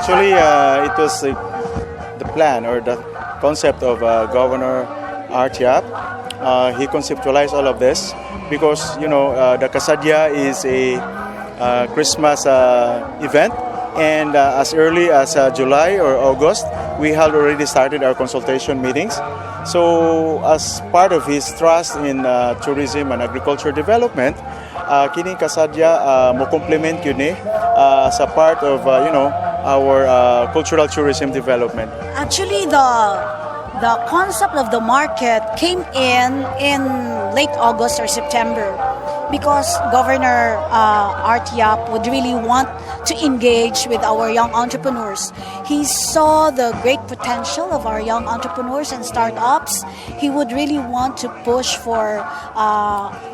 Actually, it was the plan or the concept of Governor Art Yap. He conceptualized all of this because the Kasadya is a Christmas event, and as early as July or August, we had already started our consultation meetings. So, as part of his trust in tourism and agriculture development, kining Kasadya mo complement gyud ni sa part of our cultural tourism development. Actually, the concept of the market came in late August or September because Governor Art Yap would really want to engage with our young entrepreneurs. He saw the great potential of our young entrepreneurs and startups. He would really want to push for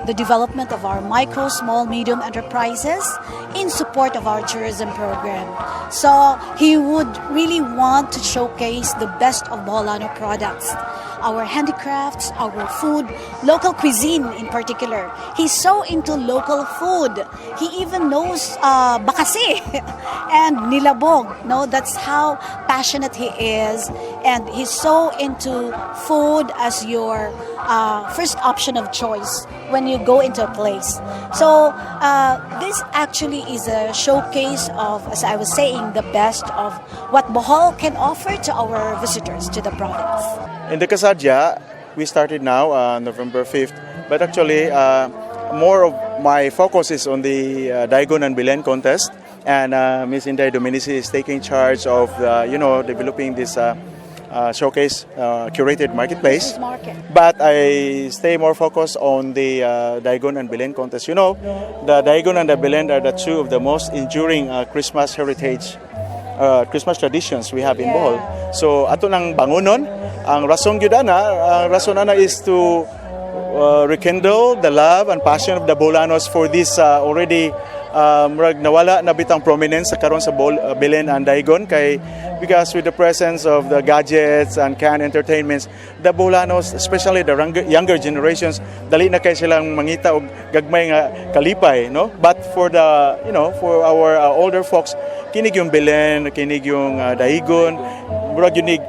the development of our micro, small, medium enterprises in support of our tourism program. So he would really want to showcase the best of Boholano products, our handicrafts, our food, local cuisine in particular. He's so into local food. He even knows bakasi and nilabog. No, that's how passionate he is, and he's so into food as your first option of choice when you go into a place. So this actually is a showcase of, as I was saying, the best of what Bohol can offer to our visitors to the province. In the Kasadya, we started now, November 5th, but actually, more of my focus is on the Daigon and Belen contest, and Ms. Inday Dominici is taking charge of developing this showcase curated marketplace. Christmas market. But I stay more focused on the Daigon and Belen contest. The Daigon and the Belen are the two of the most enduring Christmas heritage, Christmas traditions we have in Bohol. So ato nang bangunon, ang rason gyud ana, ang rason ana is to rekindle the love and passion of the Boholanos for this already murag nawala na bitang prominence sa karon sa Belen and Daigon kay because with the presence of the gadgets and canned entertainments, the Boholanos, especially the younger generations, dali na kay silang mangita og gagmay nga kalipay, no? But for the you know for our older folks, kini gyung Belen, kini gyung Daigon, murag gyud nig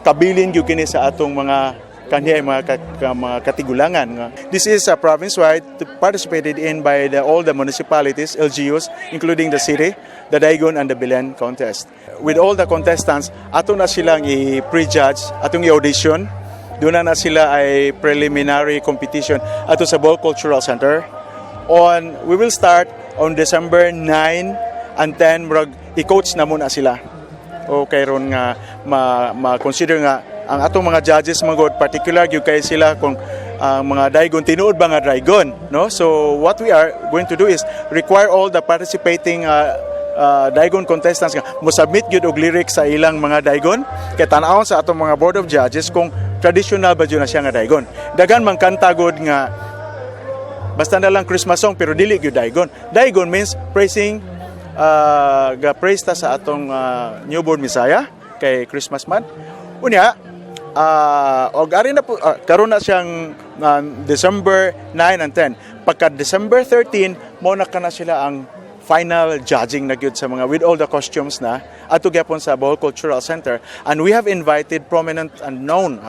kabilin gyud kini sa atong mga kanhi mga katigulangan. This is a province-wide participated in by all the municipalities, LGUs, including the city, the Daigon and the Belen contest. With all the contestants, ato na silang i-prejudge, atong i-audition. Doon na sila ay preliminary competition ato sa Bohol Cultural Center. We will start on December 9 and 10, murag i-coach na muna sila o kay ron nga ma-consider nga ang atong mga judges magod particular gyud kay sila kung ang mga daigon tinuod ba nga daigon, no? So what we are going to do is require all the participating daigon contestants nga mo submit gyud og lyrics sa ilang mga daigon kay tan-awon sa atong mga board of judges kung traditional ba jud na siya nga daigon. Daghan man kanta gud nga basta na lang Christmas song pero dili gyud daigon. Daigon means praising, ga praise ta sa atong newborn Messiah kay Christmas man. Unya og ari na po karon na siyang December 9 and 10. Pagka December 13 mo na kana sila ang final judging na gyud sa mga with all the costumes na ato gyapon sa Bohol Cultural Center, and we have invited prominent and known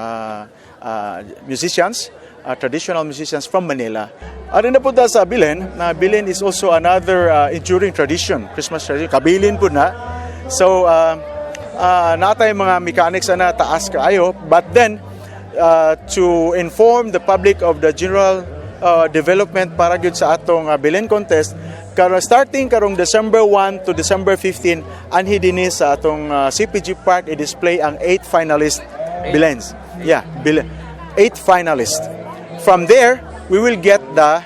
musicians, traditional musicians from Manila. Ari na po ta sa Belen, na Belen is also another enduring tradition, Christmas tradition. Kabilin po na. So, natay mga mechanics na taas kaayo, but then, to inform the public of the general development para gyud sa atong Belen contest, karon starting karong December 1 to December 15, anhi dinhi sa atong CPG Park i-display ang 8 finalist Belens. Yeah, Belen. 8 finalists. From there, we will get the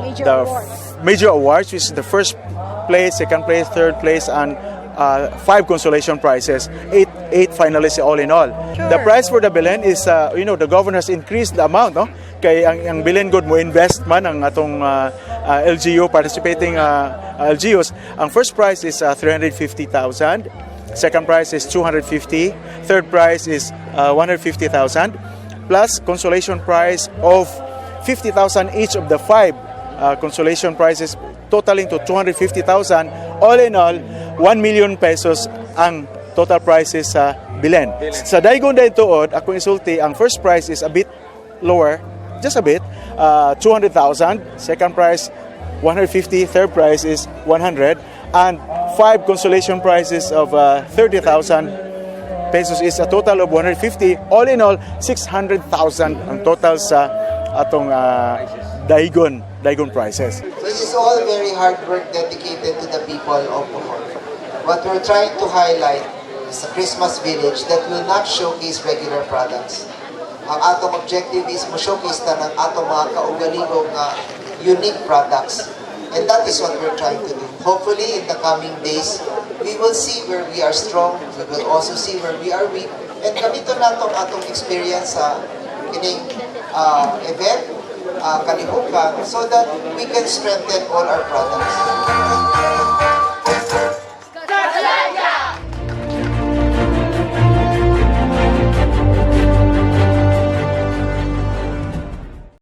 Major the awards. Major awards, which is the first place, second place, third place, and five consolation prizes. Eight finalists all in all. The prize for the Belen is, the governor has increased the amount, no? Kay ang Belen gud mo invest man ang atong LGU, participating LGUs. Ang first prize is 350,000. Second prize is 250. Third prize is 150,000 plus consolation prize of 50,000 each of the five consolation prizes totaling to 250,000. All in all, 1 million pesos ang total prizes sa Belen. Sa Daigon dahil tuod, akong isulti, ang first prize is a bit lower, just a bit, 200,000. Second prize, 150. Third prize is 100. And five consolation prizes of 30,000 pesos is a total of 150. All in all, 600,000 ang total sa atong Daigon prizes. This is all very hard work dedicated to the people of Bohol. What we're trying to highlight is a Christmas village that will not showcase regular products. Ang atong objective is mo-showcase ta ng atong mga kaugalingong nga unique products. And that is what we're trying to do. Hopefully, in the coming days, we will see where we are strong, we will also see where we are weak, and gamiton nato ang atong experience sa kining event, kalihukan, so that we can strengthen all our products.